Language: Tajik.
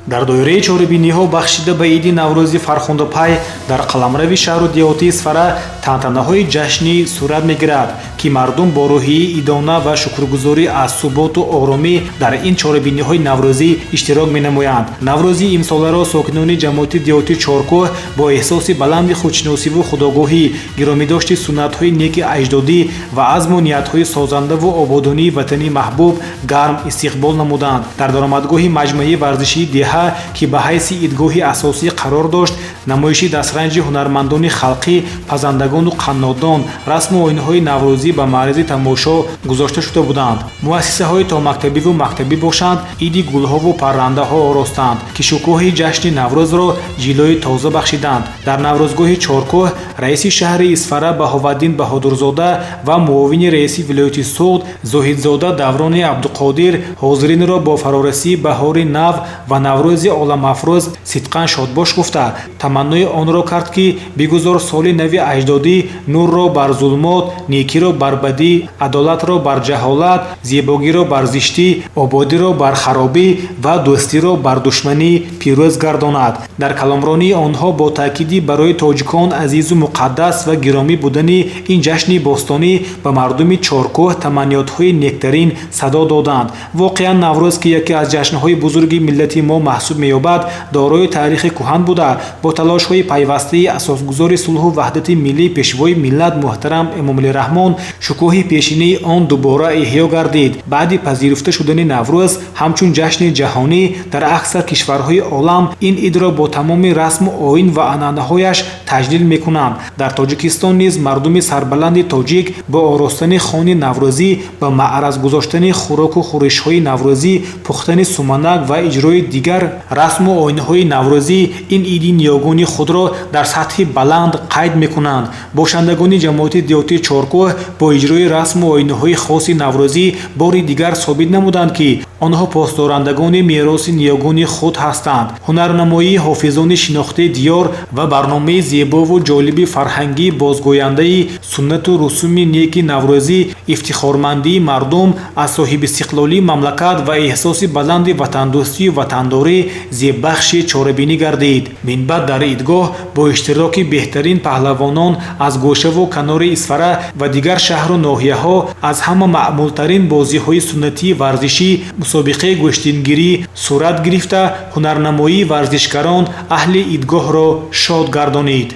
Дар доираи чорабиниҳо бахшида ба иди Наврӯзи фархундапай дар қаламрави шаҳру деҳоти Исфара тантанаҳои ҷашнӣ сурат мегирад, ки мардум бо рӯҳияи идона ва шукргузорӣ аз суботу оромӣ дар ин чорабиниҳои наврӯзӣ иштирок менамоянд. Наврӯзи имсоларо сокинони ҷамоати деҳоти Чоркӯҳ бо эҳсоси баланди худшиносиву худогоҳӣ, гиромидошти суннатҳои неки аҷдодӣ ва азму ниятҳои созандаву ободонии ватани маҳбуб гарм истиқбол намуданд. Дар даромадгоҳи маҷмӯаи варзишии деҳа, ки ба ҳайси идгоҳи асосӣ қарор дошт, намоиши дастранҷи ҳунармандони халқӣ, пазандагону қаннодон, расму оинҳои наврӯзӣ ба маъризи тамошо гузошта шуда буданд. Муассисаҳои томактабиву мактабӣ бошанд, иди гулҳову паррандаҳо оростанд, ки шукӯҳи ҷашни Наврӯзро ҷилои тоза бахшиданд. Дар наврӯзгоҳи Чоркӯҳ раиси шаҳри Исфара Баҳоваддин Баҳодурзода ва муовини раиси вилояти Суғд Зоҳидзода Даврони Абдуқодир ҳозиринро бо фарорасии баҳори нав ва Наврӯзи оламафрӯз сидқан шодбош гуфта, таманнои онро кард, ки бигузор соли нави аҷдодӣ нурро бар зулмот, некиро бар бадӣ, адолатро бар ҷаҳолат, зебогиро бар зиштӣ, ободиро бар харобӣ ва дӯстиро бар душманӣ пирӯз гардонад. Дар каломронии онҳо бо таъкиди барои тоҷикон азизу муқаддас ва гиромӣ будани ин ҷашни бостонӣ ба мардуми Чоркӯҳ таманниётҳои нектарин садо доданд. Воқеан, Наврӯз, ки яке аз ҷашнҳои бузурги миллати мо маҳсуб меёбад, дорои таърихи кӯҳан буда, бо талошҳои пайвастаи асосгузори сулҳу ваҳдати миллӣ, пешвои миллат муҳтарам Эмомалӣ Раҳмон шукӯҳи пешинаи он дубора эҳё гардид. Баъди пазируфта шудани Наврӯз ҳамчун ҷашни ҷаҳонӣ дар аксар кишварҳои олам ин идро бо тамоми расму оин ва анъанаҳояш таҷлил мекунанд. Дар Тоҷикистон низ мардуми сарбаланди тоҷик бо оростани хони наврӯзӣ, ба маъраз гузоштани хӯроку хӯришҳои наврӯзӣ, пухтани суманак ва иҷрои дигар расму оинҳои наврӯзӣ ин иди ниёгони худро дар сатҳи баланд қайд мекунанд. Бошандагони ҷамоати деҳоти Чоркӯҳ бо иҷрои расму оинҳои хоси наврӯзӣ бори дигар собит намуданд, ки онҳо посдорандагони мероси ниёгони худ ҳастанд. Ҳунарнамоии ҳофизони шинохтаи диёр ва барномаи зебову ҷолиби фарҳангӣ бозгӯяндаи суннату русуми неки наврӯзӣ, ифтихормандии мардум аз соҳибистиқлолии мамлакат ва эҳсоси баланди ватандӯстию ватандорӣ зеббахши чорабинӣ гардид. Минбаъд дар идгоҳ бо иштироки беҳтарин паҳлавонон аз гӯшаву канори Исфара ва дигар шаҳру ноҳияҳо аз ҳама маъмултарин бозиҳои суннатии варзишӣ мусобиқаи гӯштингирӣ сурат гирифта, ҳунарнамоии варзишгарон аҳли идгоҳро шод гардонид.